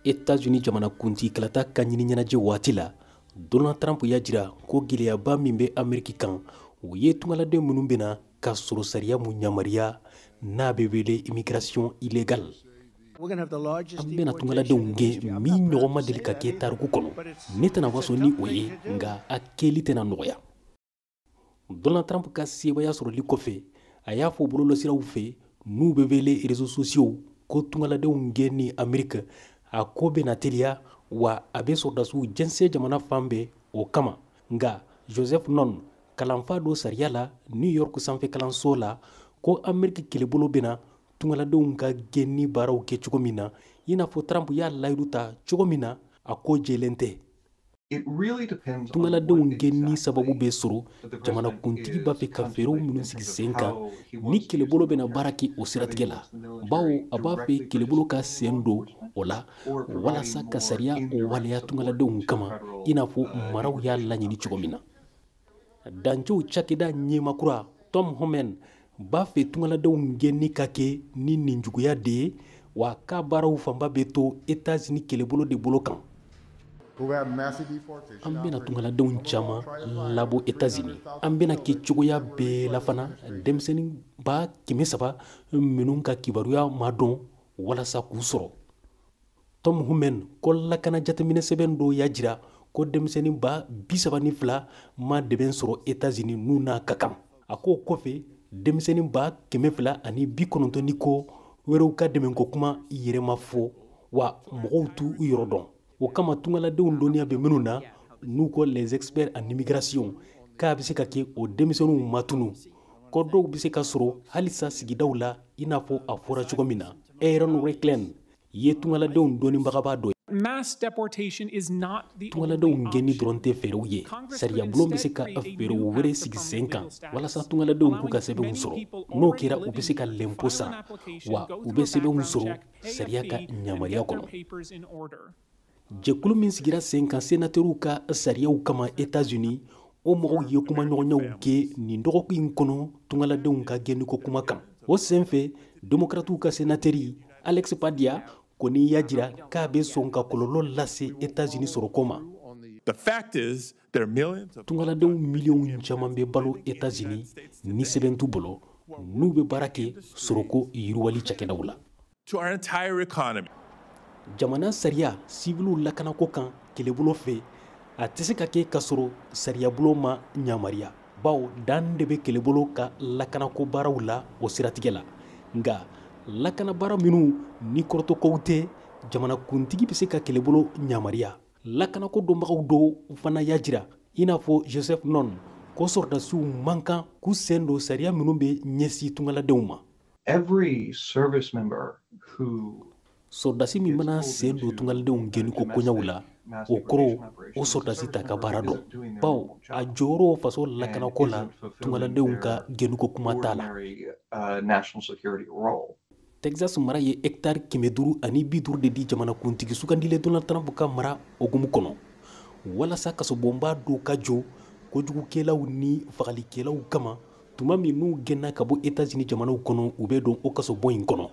États-Unis jamanakuntigi kalata ka ɲini ɲɛnajɛ waati la, Donald Trump y'a jira ko gɛlɛyaba min bɛ Ameriki kan, o ye tungaladen minnu bɛna ka sɔrɔ sariya mun yamaruya n'a bɛ wele immigration illégale. An bɛna tungaladenw gɛn min ɲɔgɔn ma deli ka kɛ tariku kɔnɔ. Ne tɛna waso ni o ye, nka a kɛli tɛna nɔgɔya. Donald Trump ka sebaaya sɔrɔli kɔfɛ, a y'a fɔ bɔlɔlɔsiraw fɛ n'u bɛ wele réseaux sociaux ko tungaladenw gɛn ni Ameriki a ko bɛna teliya, wa a bɛ sɔrɔdasiw jɛnsɛn jamana fan bɛɛ o kama. Nka Joseph Non, kalanfa dɔ sariya la New York sanfɛ kalanso la, ko Ameriki kɛlɛbolo bɛna tungaladenw ka gɛnni baaraw kɛ cogo min na, i n'a fɔ Trump y'a layidu ta cogo min na, a ko jɛlen tɛ. Tungaladenw gɛnni sababu bɛ sɔrɔ jamanakuntigi b'a fɛ ka fɛɛrɛw minnu sigi sen kan ni kɛlɛbolo bɛna baara kɛ o siratigɛ la, bawo a b'a fɛ kɛlɛbolo ka sen don o la walasa ka sariya o waleya tungaladenw kama, i n'a fɔ maraw y'a laɲini cogo min na. Dancɛw cakɛda ɲɛmakura Tom Homan b'a fɛ tungaladenw gɛnni ka kɛ ni ninjuguya de ye, wa k'a baaraw fanba bɛ to États-Unis kɛlɛbolo de bolo kan. An bɛna tungaladenw caman labɔ États-Unis. An bɛna kɛ cogoya bɛɛ la fana denmisɛnnin 300,000 minnu ka kibaruya ma dɔn walasa k'u sɔrɔ. Tom Homan ko lakana jateminɛ sɛbɛn dɔ y'a jira ko denmisɛnnin 32,000 ma dɛmɛ sɔrɔ États-Unis n'u n'a ka kan. A k'o kɔfɛ, denmisɛnnin 290 ni kɔ wɛrɛw ka dɛmɛko kuma yɛrɛ ma fɔ, wa mɔgɔw t'u yɔrɔ dɔn. O kama tungaladenw dɔnniya bɛ minnu na, n'u ko les experts en immigration, k'a bɛ se ka kɛ o denmisɛnninw ma tunu, ko dɔw bɛ se ka sɔrɔ halisa sigidaw la, i n'a fɔ a fɔra cogo min na. Aaron Ricklin ye tungaladenw dɔnnibagaba dɔ ye. Tungaladenw gɛnni dɔrɔn tɛ fɛɛrɛw ye. Sariyabulon bɛ se ka fɛɛrɛw wɛrɛ sigi sen kan walasa tungaladenw k'u ka sɛbɛnw sɔrɔ. N'o kɛra, u bɛ se ka lɛnpo sara, wa u bɛ sɛbɛnw sɔrɔ sariya ka yamaruya kɔnɔ. Jɛkulu min sigira sen kan sénateurw ka sariyaw kama États-Unis, o mɔgɔw ye kumaɲɔgɔnyaw kɛ nin dɔgɔkun in kɔnɔ tungaladenw ka gɛnniko kuma kan. O senfɛ, démocratew ka sénateur Alex Padilla kɔni y'a jira k'a bɛ sɔn ka kɔlɔlɔ lase États-Unis sɔrɔko ma. Tungaladenw miliyɔn caman bɛ balo États-Unis ni sɛbɛn t'u bolo, n'u bɛ baara kɛ sɔrɔko yiriwali cakɛdaw la. Jamana sariya siwiliw lakanako kan kɛlɛbolo fɛ, a tɛ se ka kɛ ka sɔrɔ sariyabulon ma yamaruya, bawo dan de bɛ kɛlɛbolo ka lakanako baaraw la o siratigɛ la. Nka lakanabaara minnu ni kɔrɔtɔkow tɛ, jamanakuntigi bɛ se ka kɛlɛbolo yamaruya. Lakanako dɔnbagaw dɔw fana y'a jira, i n'a fɔ Joseph Non, ko sɔrɔdasiw man kan k'u sen don sariya minnu bɛ ɲɛsin tungaladenw ma. Sɔrɔdasi min mana sen don tungaladenw gɛnniko koɲɛw la, o kɔrɔ o sɔrɔdasi t'a ka baara dɔn, bawo a jɔyɔrɔ faso lakanako la, tungaladenw ka gɛnniko kuma t'a la. Texas mara ye hectare 550 de di jamanakuntigi sugandilen Donald Trump ka mara hukumu kɔnɔ walasa kasobonba dɔw ka jɔ kojugukɛlaw ni fagalikɛlaw kama, tuma min n'u gɛnna ka bɔ États-Unis jamanaw kɔnɔ, u bɛ don o kasobon in kɔnɔ.